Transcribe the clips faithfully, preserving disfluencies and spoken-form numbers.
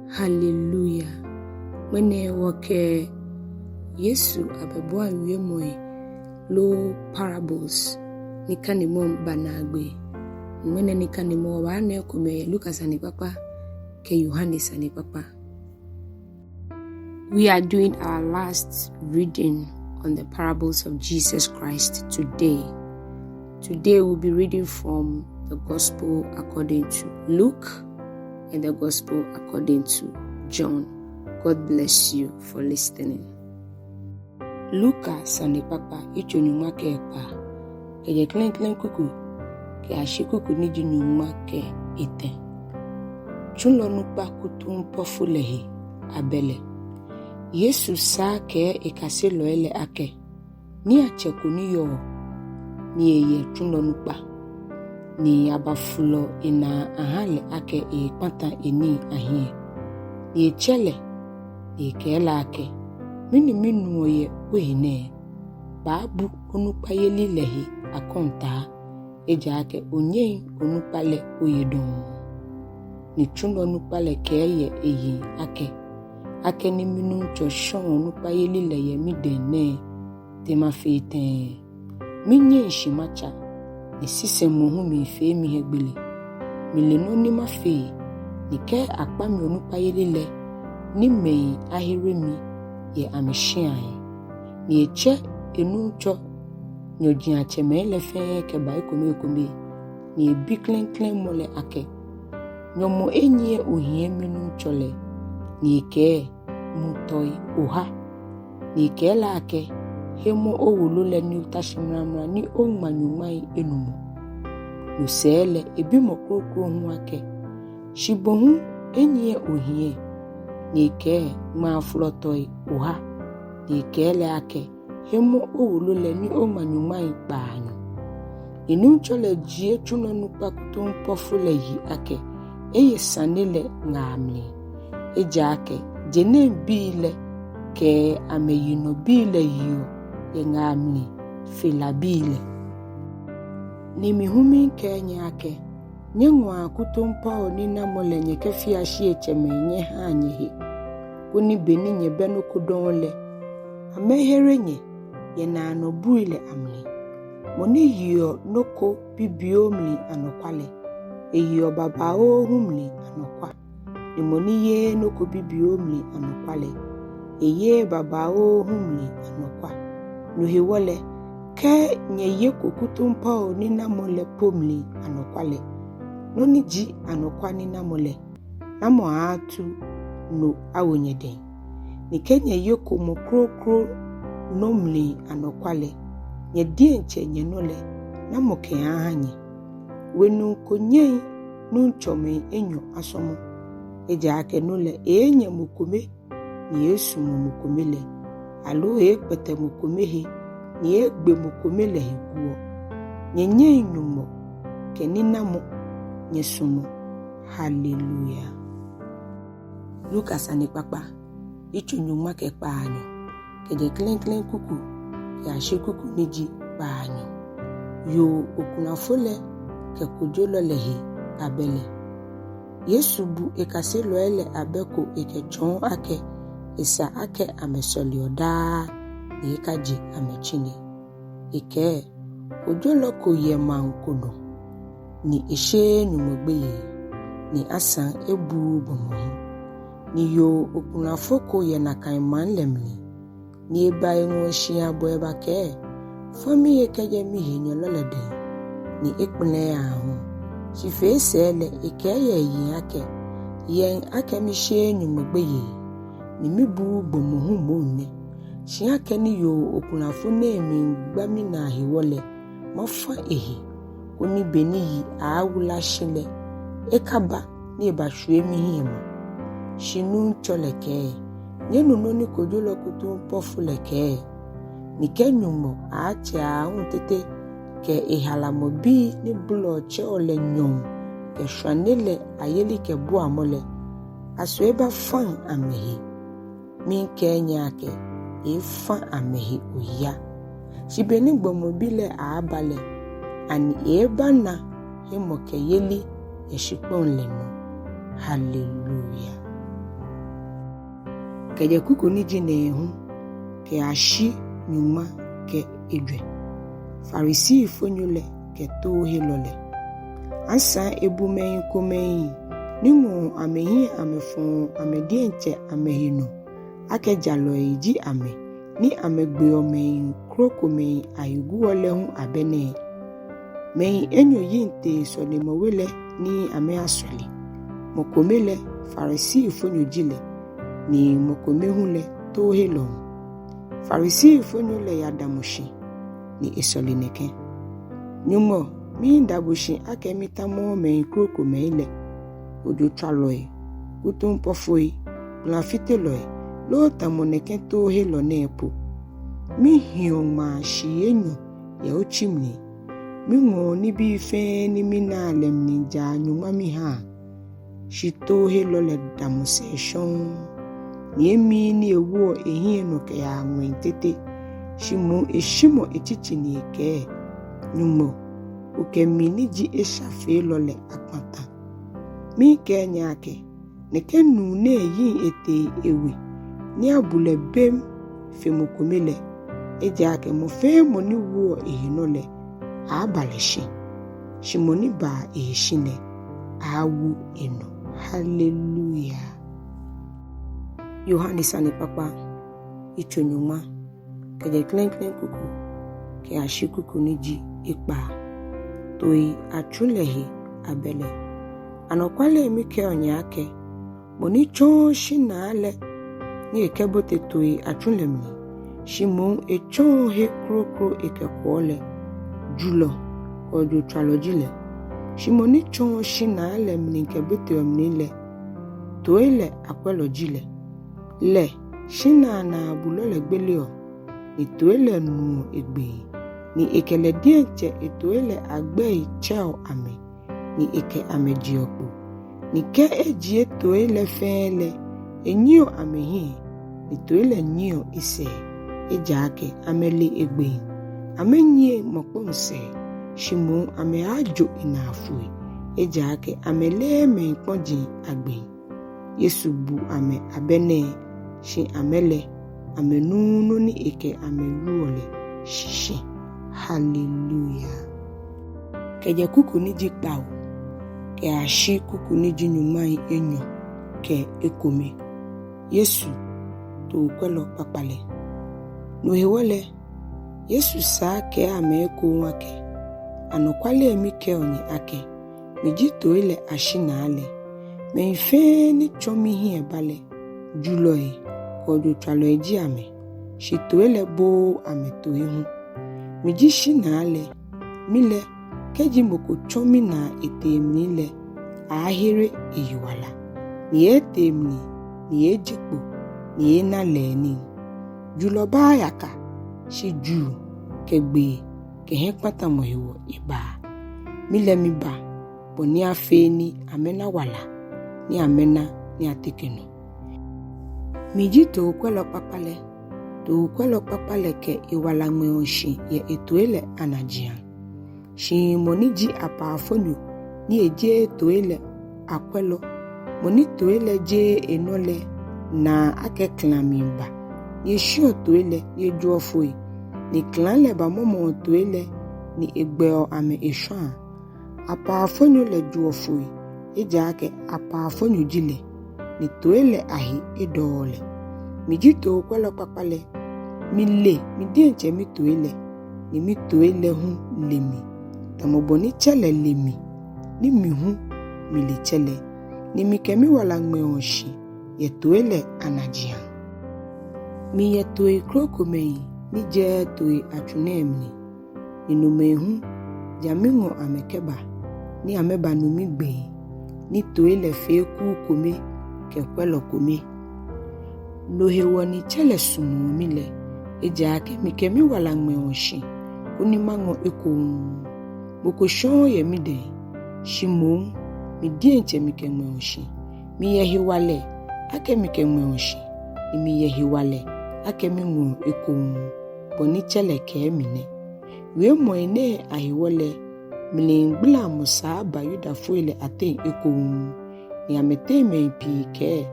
Hallelujah. Ŋmɛnɛ wɔkɛ Yesu abɛbuai wiemɔi loo parables nikanemɔ lɛ baa naagbee. Ŋmɛnɛ nikanemɔ lɛ wɔbaana ekomɛi yɛ Luka sanekpakpa kɛ Yohane sanekpakpa. We are doing our last reading on the parables of Jesus Christ today. Today we'll be reading from the Gospel according to Luke and the Gospel according to John. God bless you for listening. Luka sanekpakpa, yitso nyɔŋma kɛ ekpaa, kɛjɛ klɛŋklɛŋ kuku kɛyashi kuku ni ji nyɔŋma kɛ etɛ. Tsulɔ nukpa kutumpɔfo lɛ he abɛ lɛ. Yesu saa kɛɛ ekaselɔi lɛ akɛ, niiatsɛ ko ni yɔɔ, ni eyɛ tsulɔ nukpa, ni abafolɔ enaa aha lɛ akɛ ekpata enii ahiɛ. Ni etsɛ lɛ, ni ekɛɛ lɛ akɛ, mɛni minuɔ yɛ ohe nɛɛ? Baabu onukpayeli lɛ he akɔntaa, ejaakɛ onyɛŋ onukpa lɛ oye dɔŋŋ. Ni tsulɔ nukpa lɛ kɛɛ yɛ eyiŋ akɛ, akɛni minuŋtsɔ shɔɔ onukpayeli lɛ yɛ midɛŋ nɛɛ, te mafee tɛŋŋ? Minyɛŋ shi matsa, ni sisɛmɔ hu miifee mi hiɛgbele. Mile nɔ ni mafee, ni kɛ akpa mi onukpayeli lɛ, ni mɛi ahere mi yɛ amɛshiai. Ni etsɛ enuŋtsɔ nyɔjiatsɛmɛi lɛ fɛɛ kɛba ekome ekome, ni ebi klɛŋklɛŋ mɔ lɛ akɛ, nyɔmɔ enyiɛ ohiɛ minuŋtsɔ lɛ? Ni ekɛɛ, mu tɔi oha. Ni ekɛɛ lɛ akɛ, hemɔ owolo lɛ ni ota shi mramra ni oŋma nyɔŋmai enumɔ. No sɛɛ lɛ ebi mɔ kroko hu akɛ, shi bo hu enyiɛ ohiɛ? Ni ekɛɛ, ŋmaa flɔtɔi oha. Ni ekɛɛ lɛ akɛ, hemɔ owolo lɛ ni oŋma nyɔŋmai kpaanyɔ. Ni nuŋtsɔ lɛ jie tsulɔ nukpa kutumpɔfo lɛ yi akɛ eye sane lɛ ŋaa mli. Ejaakɛ je nɛŋ bii lɛ kɛ amɛyinɔbii lɛ yeɔ yɛ ŋaa mli fe la bii lɛ. Ni mi hu miikɛɛ nyɛ akɛ, nyɛŋɔa kutumpɔo ninamɔ lɛ nyɛkɛfea shieŋtsɛmɛi nyɛhaa nyɛhe, koni beni nyɛbɛ nɔ ko dɔŋŋ lɛ, amɛhere nyɛ yɛ naanɔ bui lɛ amli. Mɔ ni yeɔ nɔ ko bibioo mli anɔkwa lɛ, eyeɔ babaoo hu mli anɔkwa. Ni mɔ ni yeee nɔ ko bibioo mli anɔkwa lɛ, eyeee babaoo hu mli anɔkwa. No hewɔ lɛ, kɛ nyɛyeko kutumpɔo ninamɔ lɛ po mli anɔkwa lɛ, nɔ ni ji anɔkwa ninamɔ lɛ, namɔ aatu no awo nyɛdɛŋ? Ni kɛ nyɛyeko mɔ kroko nɔ mli anɔkwa lɛ, nyɛ diɛŋtsɛ nyɛnɔ lɛ, namɔ kɛaaha nyɛ? Wenuu ko nyɛŋ nuŋtsɔmɛi enyɔ asɔmɔ. Ejaakɛ no lɛ, eeenyɛ mɔ kome, ni eeesumɔ mɔ kome lɛ, aloo eeekpɛtɛ mɔ kome he, ni eeegbe mɔ kome lɛ he guɔ. Nyɛnyɛŋ Nyɔŋmɔ kɛ ninamɔ nyɛsumɔ. Hallelujah. Luka sanekpakpa, yitso nyɔŋma kɛ kpaanyɔ, kɛjɛ klɛŋklɛŋ kuku kɛyashi kuku ni ji kpaanyɔ. Yoo okulafo lɛ kɛ kojolɔ lɛ he abɛ lɛ. Yesu bu ekaselɔi lɛ abɛ ko ekɛtsɔɔ akɛ esa akɛ amɛsɔleɔ daa ni ekaje amɛtsine. Ekɛɛ, kojolɔ ko yɛ maŋ ko nɔ, ni esheee Nyɔŋmɔ gbeyei, ni asaŋ ebuuu gbɔmɔ hu. Ni yoo okulafo ko yɛ nakai maŋ lɛ mli, ni eba eŋɔɔ shii abɔ ebakɛɛ, fa mihe kɛjɛ mihenyɛlɔ lɛ dɛŋ, ni ekpɛlɛɛɛ aahu. Shi fee sɛɛ lɛ, ekɛɛ yɛ eyiŋ akɛ, yɛŋ akɛ misheee Nyɔŋmɔ gbeyei, ni mibuuu gbɔmɔ hu moŋ nɛ. Shi akɛni yoo okulafo nɛɛ miigba minaa hewɔ lɛ, mafa ehe, koni beni yi aaawula shi lɛ, ekaba ni ebashwie mihiɛ ma. Shi nuŋtsɔ lɛ kɛɛ, nyɛnu nɔ ni kojolɔ kutumpɔfo lɛ kɛɛ. Ni kɛ Nyɔŋmɔ aaatsɛ aahu tete kɛ ehalamɔ bii ni bolɔɔ tsɛɔ lɛ nyɔɔŋ kɛ shwane lɛ ayelikɛbuamɔ lɛ, aso ebafaŋ amɛhe? Miikɛɛ nyɛ akɛ, eeefa amɛhe oya. Shi beni gbɔmɔ bi lɛ aaaba lɛ, ani eeebana hemɔkɛyeli yɛ shikpɔŋ lɛ nɔ? Hallelujah. Kɛjɛ kuku ni ji nɛɛhu kɛyashi nyɔŋma kɛ ejwɛ. Farisifonyo lɛ kɛ toohelɔ lɛ. Asaŋ ebu mɛi komɛi ni ŋɔɔ amɛhiɛ amɛfɔɔ amɛ diɛŋtsɛ amɛhe nɔ akɛ jalɔi ji amɛ, ni amɛgbeɔ mɛi krokomɛi ahe guɔ lɛ hu abɛ nɛɛ. Mɛi enyɔ yiŋ tee sɔlemɔwe lɛ ni amɛyasɔle. Mɔ kome lɛ Farisifonyo ji lɛ, ni mɔ kome hu lɛ toohelɔ. Farisifonyo lɛ yadamɔ shi ni esɔle nɛkɛ: Nyɔŋmɔ, miida bo shi akɛ mitamɔɔɔ mɛi krokomɛi lɛ, ojotswalɔi, kutumpɔfoi, gbalafitelɔi, loo tamɔ nɛkɛ toohelɔ nɛɛ po. Mihiɔ ŋmaa shii enyɔ yɛ otsi mli. Miŋɔɔ nibii fɛɛ ni minaa lɛ mlijaa nyɔŋma mihaa. Shi toohelɔ lɛ damɔ sɛɛ shɔŋŋ, ni emiii ni ewoɔ ehiɛ nɔ kɛyaa ŋwɛi tete, shi moŋ eshimɔ etsitsi ni ekɛɛ: Nyɔŋmɔ, okɛ mi ni ji eshafeelɔ lɛ akpata. Miikɛɛ nyɛ akɛ, nɛkɛ nuu nɛɛ yiŋ etee ewe ni abu lɛ bem fe mɔ kome lɛ. Ejaakɛ mɔ fɛɛ mɔ ni woɔ ehe nɔ lɛ, aaaba lɛ shi, shi mɔ ni baa ehe shi lɛ, aaawo enɔ. Haleluya. Yohane Sanekpakpa, yitso nyɔŋma, kɛjɛ klɛŋklɛŋ kuku kɛyashi kuku ni ji ekpaa. Tooi atsu lɛ he abɛ lɛ. Anɔkwale mikɛɔ nyɛ akɛ, mɔ ni tsɔɔɔ shinaa lɛ ni ekɛbote tooi atsu lɛ mli, shi moŋ etsɔɔ he kroko ekɛkwɔɔ lɛ, julɔ kɛ ojotswalɔ ji lɛ. Shi mɔ ni tsɔɔ shinaa lɛ mli kɛboteɔ mli lɛ, tooi lɛ akwɛlɔ ji lɛ. Lɛ shinaa naabulɔ lɛ gbeleɔ, ni tooi lɛ nuɔ egbee, ni ekɛ lɛ diɛŋtsɛ etooi lɛ agbɛi tsɛɔ amɛ, ni ekɛ amɛ jeɔ kpo. Ni kɛ ejie tooi lɛ fɛɛ lɛ, enyiɛɔ amɛhiɛ, ni tooi lɛ nyiɛɔ esɛɛ, ejaakɛ amɛle egbee. Amɛnyiɛŋ mɔkpɔŋ sɛɛ, shi moŋ amɛaajo enaa foi, ejaakɛ amɛleee mɛi kpɔji agbee. Yesu bu amɛ abɛ nɛɛ, shi amɛ lɛ, amɛnuuu nɔ ni ekɛ amɛ wieɔ lɛ shishi. Haleluya. Kɛjɛ kuku ni ji kpawo kɛyashi kuku ni ji nyɔŋmai enyɔ kɛ ekome. Yesu, tookwɛlɔ kpakpa lɛ. No hewɔ lɛ, Yesu saa kɛɛ amɛ ekoŋŋ akɛ, anɔkwale mikɛɔ nyɛ akɛ, miji tooi lɛ ashinaa lɛ. Mɛi fɛɛ ni tsɔ mihiɛ ba lɛ, julɔi kɛ ojotswalɔi ji amɛ, shi tooi lɛ booo amɛ toi hu. Miji shinaa lɛ. Mi lɛ, kɛji mɔ ko tsɔ minaa etee mli lɛ, aaahere eyiwala, ni eeetee mli, ni eeeje kpo, ni eeena lɛɛ nii. Julɔ baaa yaka, shi juu kɛ gbee kɛ hiɛkpatamɔ hewɔ ebaa. Mi lɛ miba bɔ ni afee ni amɛna wala, ni amɛna ni ateke nɔ. Miji tookwɛlɔ kpakpa lɛ. Tookwɛlɔ kpakpa lɛ kɛ ewala ŋmɛɔ shi yɛ etooi lɛ anajiaŋ. Shi mɔ ni ji apaafonyo ni ejeee tooi lɛ akwɛlɔ, mɔ ni tooi lɛ jeee enɔ lɛ, naa akɛ klaŋ miiba, ni eshiɔ tooi lɛ, ni ejoɔ foi, ni klaŋ lɛ bamɔmɔɔ tooi lɛ, ni egbɛɔ amɛ eshwaa. Apaafonyo lɛ joɔ foi, ejaakɛ apaafonyo ji lɛ, ni tooi lɛ ahe edɔɔɔ lɛ. Miji tookwɛlɔ kpakpa lɛ, mile mi diɛŋtsɛ mitooi lɛ, ni mitooi lɛ hu le mi, tamɔ bɔ ni Tsɛ lɛ le mi, ni mi hu mile Tsɛ lɛ, ni mikɛ miwala ŋmɛɔ shi yɛ tooi lɛ anajiaŋ. Miyɛ tooi krokomɛi ni jɛɛɛ tooi atsu nɛɛ mli, ni nomɛi hu ja miŋɔ amɛ kɛba, ni amɛbanu migbee, ni tooi lɛ fee kuu kome kɛ kwɛlɔ kome. No hewɔ ni Tsɛ lɛ sumɔɔ mi lɛ, ejaakɛ mikɛ miwala ŋmɛɔ shi, koni maŋɔ ekoŋŋ. Mɔ ko shɔɔɔ yɛ midɛŋ, shi moŋ mi diɛŋtsɛ mikɛŋmɛɔ shi. Miyɛ hewalɛ akɛ mikɛŋmɛɔ shi, ni miyɛ hewalɛ akɛ miŋɔɔ ekoŋŋ, bɔ ni Tsɛ lɛ kɛɛ mi nɛ. Wiemɔi nɛɛ ahewɔ lɛ, mligbalamɔ saa ba Yudafoi lɛ ateŋ ekoŋŋ, ni amɛteŋ mɛi pii kɛɛ,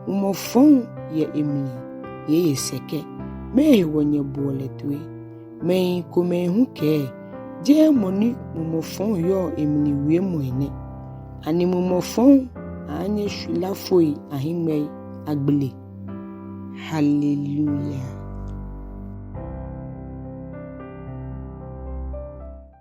mumɔ fɔŋ yɛ emli, ni eye sɛkɛ. Mɛɛ hewɔ nyɛboɔ lɛ toi? Mɛi komɛi hu kɛɛ, jeee mɔ ni mumɔ fɔŋ yɔɔ emli wiemɔi nɛ. Ani mumɔ fɔŋ aaanyɛ shwilafoi ahiŋmɛii agbele? Hallelujah.